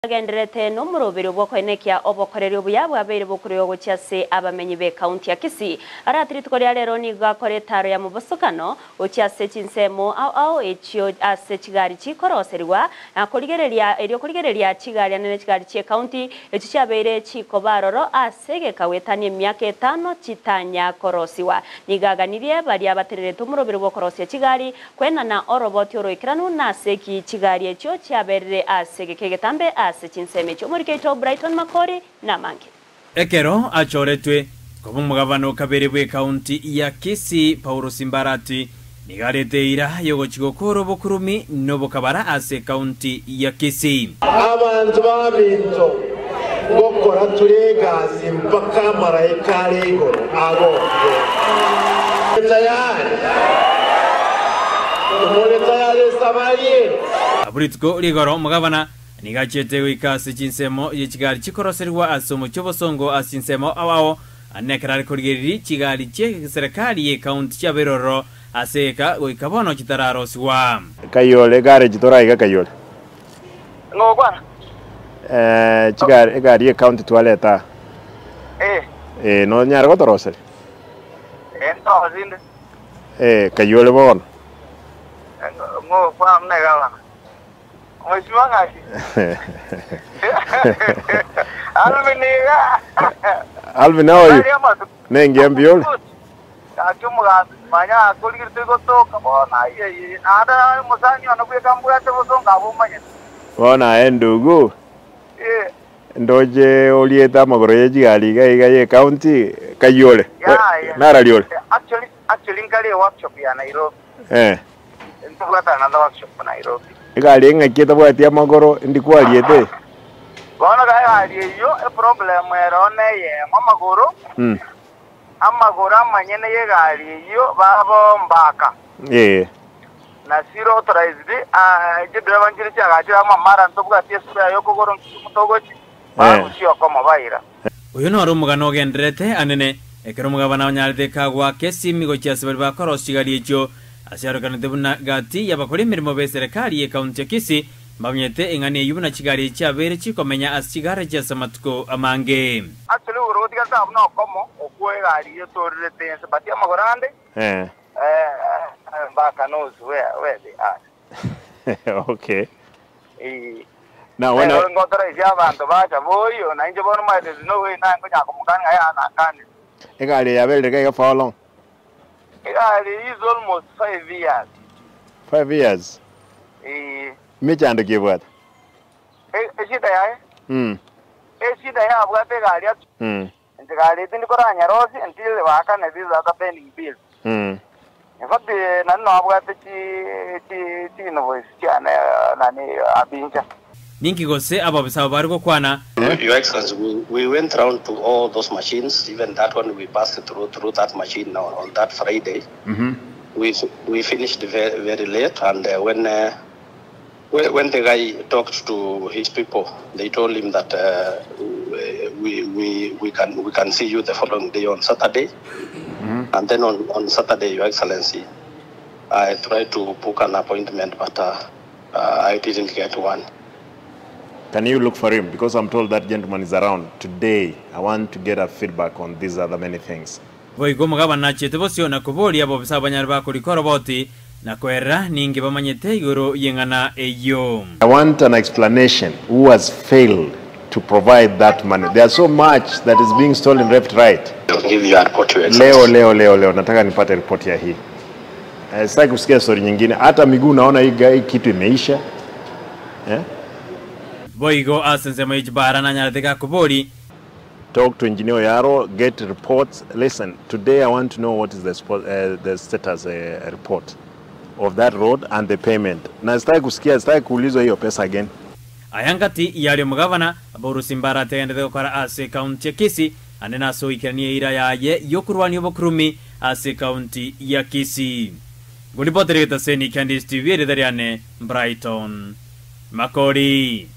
Agendererete nomoroberio bw'okoenekia obokoreri obuya bwabeire bokoruegwa gochia ase abamenyi b'ekaunti ya Kisii. Arati rituko ria rero nigo akora etaro ya mobosokano gochia ase chinsemo ao ao echio ase chigari chikoroserigwa na korigereria erio korigereria chigari ande ne chigari chi'ekaunti echio chiabeire chikoba aroro ase egeka goetania emiaka etano chitanya korosiwa. Nigo aganirie baria batenerete omoroberio bw'okorosia chigari Kwenana oroboti oroikeranu nase ki chigari echio chiaberire ase egeka egetambe ase chinsemo echio omoriki oito Brighton Makori namange. Ekero achoretwe koba omogabana o kabere bw'ekaunti ya Kisii, Paulo Simbarati nigo arete eira y'ogochia gokora obokurumi na obokabara ase ekaunti ya Kisii. Abanto baminto, ngokora tore egasi mpaka amalaika are igoro agokwe. Tayari? More tayari esabari eye? Abwo rituko rigoro omogabana nigo achiete goika ase chinsemo ye chigari chikoroserigwa ase omochie obosongo ase chinsemo ao ao, ande ekero are korigereria chigari chie serekari ye county chiabeire ororo ase egeka goika bono chitararosigwa. Kayole, egari chitoraiga Kayole. Ng'okwana? Eh, chigari egari ye county twareta aa. Eh. Eh, nonyare gotoroseria? Eh, ntorosie inde. Eh, Kayole bono. Ng'okwana buna egavana. Mheshimiwa ng'aki? Alvin iga. Alvin, how are you? Bari amatuko. Nengiya mbuya ore? Gaki omogambi manya akorigire toigotoka bono aye naende omosani one bweka mbwate bosongo abwo omanyete. Bono aye ndugu, Eh. ndoche oriete amagoro ye chigari iga iga ye county, Kayole. Yaya. Narari ore? Actually nkare workshop ya Nairobi. Ntobwate another workshop Nairobi. Egari eng'aki etabwati amagoro indi kwariete? Bono egari eyio eproblem ero neyemo amagoro. Amagoro amanyene y'egari eyio babombaka. Na siro authorized chidereva nchire chiagachire amo amara ntobwati espare y'okogoro togochi barusia okomo baira. Oyo noro omogano ogendererete anene, ekero omogabana onyarete kagoaka esimi gochia ase baria bakorosia chigari echio, ase arokanete buna gati y'abakori emeremo b'eserekari y'ekaunti ya Kisii mbamanyete eng'ana eyio buna chigari echi chiabeire chikomenya ase chigaraji ase amatuko amange. Actually igoro gotiga sabu nokomo okwo egari eyio etorerete ense but amagoro ande Mbaka knows where they are. Eh. Now when I, Nero ngotoraisia abanto bacha boyo na inche bono maete there's no way naye nkonya komokania ng'a yaya nakanire. Egari yaberire iga iga for how long? Egari is almost 5 years. 5 years? Eh. Mechando ki ebwate? Eshida yaye? Eshida yabwate egari atu. Inche gari tindi koranyarosi until baakane these other pending bills. In fact, nani nabwate chi invoice chiane nani abincha. Ninki gose ababisa abo bare gokwana? Your Excellency, we went round to all those machines, even that one we passed through that machine on, on that Friday. We finished very, very late, and when the guy talked to his people, they told him that we can see you the following day on Saturday. And then on Saturday, Your Excellency, I tried to book an appointment, but I didn't get one. Can you look for him? Because I'm told that gentleman is around today. I want to get a feedback on these other many things. Boigo omogabana nachete bosio na koboria abobisa abanyare bakorika oroboti na koerera ninge bamanyete igoro y'eng'ana eyio. I want an explanation who has failed to provide that money. There's so much that is being stolen left, right. I'll give you a report, Your Leo Excellency. Leo leo leo nataka nipate ripoti ya hii. Sitaki kusikia story nyingine. Hata miguu naona hii kitu imeisha. Eh? Boigo ase ensemo y'echibara nanyarete gakobori. Talk to Engineer Yaro, get reports. Listen, today I want to know what is the status report of that road and the payment. Na sitaki kusikia, sitaki kuulizwa hiyo pesa again. Aya ngati yari omogabana borusimbara ategendete gokora ase ekaunti ya Kisii ande nase oikerania eira yaye yokorwania obokurumi ase ekaunti ya Kisii. Ngoripoteregete ase Nick and TV, eritha riane Brighton Makori.